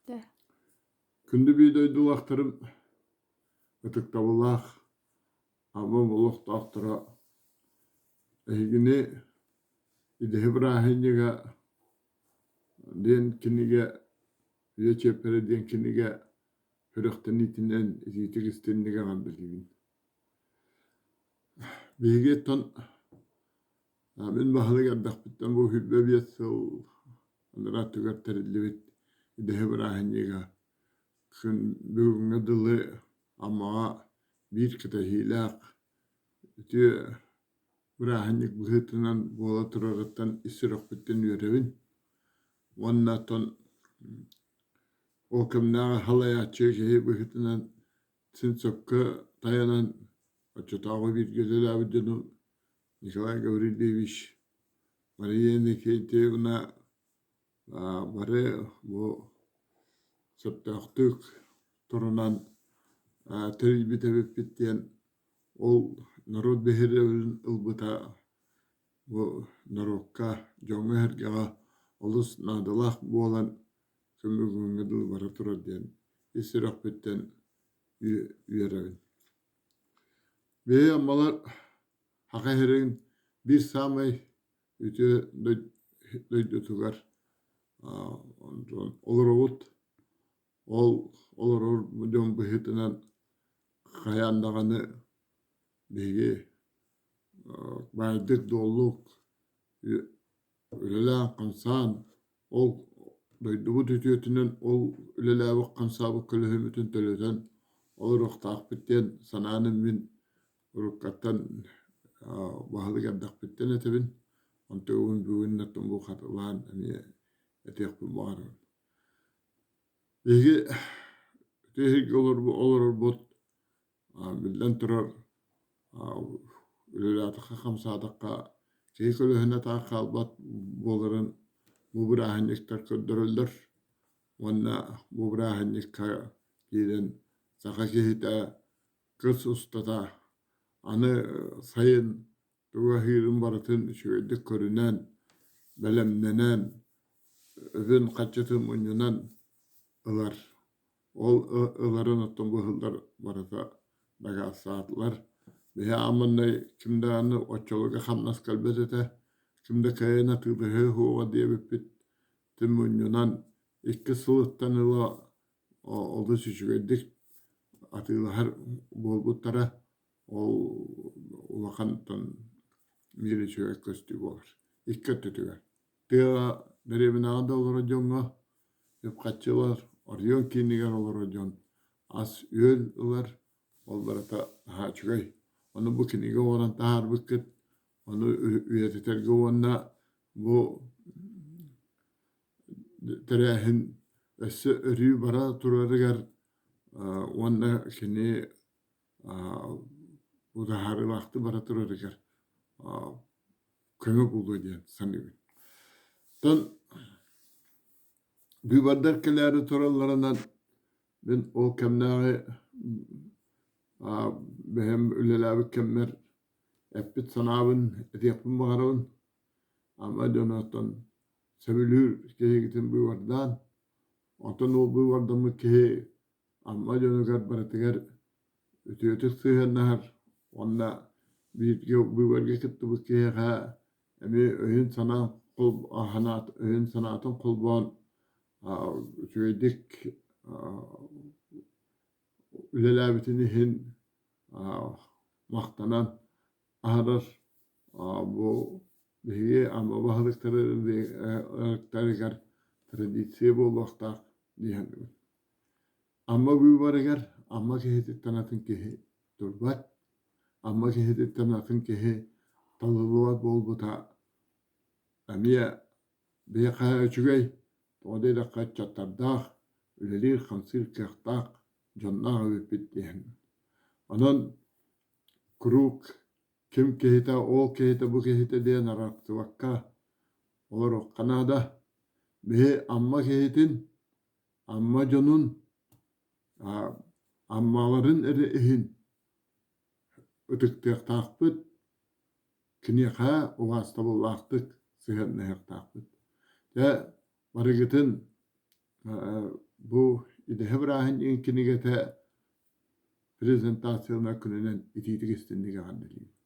Күндү биир дойдулаахтарым, ытыктабыллаах Амма олохтоохторо, эһигини Идэһэ бырааһынньыга диэн кинигэ, Үйэ чиэппэрэ диэн кинигэ сүрэхтэниитинэн итиитик истинник эҕэрдэлиибин. Биһиги оттон мин баһылык эрдэхпиттэн бу 25 сыл анараа өттүгэр тэриллибит Идэһэ бырааһынньыга күн бүгүҥҥэ дылы Аммаҕа биир кэтэһиилээх үтүө бырааһынньык быһыытынан буола турарыттан ис сүрэхпиттэн үөрэбин уонна оттон ол кэмнээҕи халайааччы киһи быһыытынан син сөпкө тайанан оччотооҕу бииргэ үлэлээбит дьонум Николай Гаврильевич, Мария Никитьевна бары бу сөптөөхтүк турунан тэрийбит эбиппит диэн ол норуот биһирэбилин ылбыта бу норуокка, дьоҥҥо-сэргэҕэ олус наадалаах буолан күн бүгүҥҥэ дылы бара турар диэн ис сүрэхпиттэн үөрэбин. Биһиги Аммалар Саха сирин биир саамай үтүө дойдутугар олоробут. Ол олорор дьон быһыытынан хайаан даҕаны биһиги баайдык-дуоллук үлэлээн-хамсаан ол дойдубут үтүөтүнэн ол үлэлээбит-хамсаабыт көлөһүммүтүн төлөтөн олоруохтаахпыт диэн санааны мин уруккаттан баһылык эрдэхпиттэн этэбин. Онтон бүгүн бу хатылаан эмиэ этиэхпин баҕарабын. Биһиги үтүө олорорбут биллэн турар, үлэлээтэххэ-хамсаатахха киһи көлөһүнэ таах хаалбат буоларын бу бырааһынньыктар көрдөрөллөр уонна бу бырааһынньыкка киирэн саха киһитэ кыс устата аны сайын тугу аһыырын барытын үчүгэйдик көрүнэн, бэлэмнэнэн, үбүн-харчытын мунньунан ылар. Ол ыларын оттон быһыллар барыта дакаастаатылар. Биһи ааманнай ким даҕаны оччолорго хамнас кэлбэт этэ, ким да кыайан атыылаһыа суоҕа диэбиппит тин мунньунан икки сылыттан ыла олус үчүгэйдик атыылаһар буолбуттара. Ол улахантан биир үчүгэй көстүү буолар. Икки өттүтүгэр. Тыаҕа дэриэбинэҕэ да олорор дьоҥҥо үп-харчы ылар, оройуон киинигэр олорор дьон ас-үөл ылар, ол барыта наһаа үчүгэй. Ону бу кинигэ оҥорон таһаарбыккыт, ону үйэтитэргэ уонна бу тэрээһин өссө өрүү бара турарыгар уонна кини утаарылаахтык бара турарыгар көмө буолуо диэн саныыбын. Оттон быыбардар кэлээри туралларынан мин ол кэмнээҕи бэйэм үлэлээбит кэммэр эппит санаабын этиэхпин баҕарабын. Ама дьоно оттон сөбүлүүр киһигитин быыбардаан, оттон ол быыбардаммыт киһи Амма дьонугар барытыгар үтүөтүк сыһыаннаһар уонна бииргэ быыбарга кыттыбыт киһиэхэ эмиэ өйүн-санаан өйүн-санаатын холбоон үчүгэйдик үлэлээбитин иһин махтанан аһарар бу биһиги Амма баһылыктарыгар традиция буолуохтаах дии саныыбын. Амма быыбарыгар Амма киһититтэн атын киһи турбат, Амма киһититтэн атын киһи талыллыбат буолбута эмиэ биһиэхэ үчүгэй, тоҕо диэтэххэ ыччаттардаах, үлэлиир-хамсыыр кыахтаах дьонноох эбиппит диэн. Онон куруук ким киһитэ, ол киһитэ, бу киһитэ диэн арахсыбакка олоруохха наада. Биһи Амма киһитин, Амма дьонун, Аммаларын эрэ иһин ытыктыахтаахпыт, киниэхэ убаастабыллаахтык сыһыаннаһыахтаахпыт. Дьэ, барыгытын. Бу Идэһэ бырааһынньыгын кинигэтэ презентацияланар күнүнэн итиитик истинник эҕэрдэлиибин.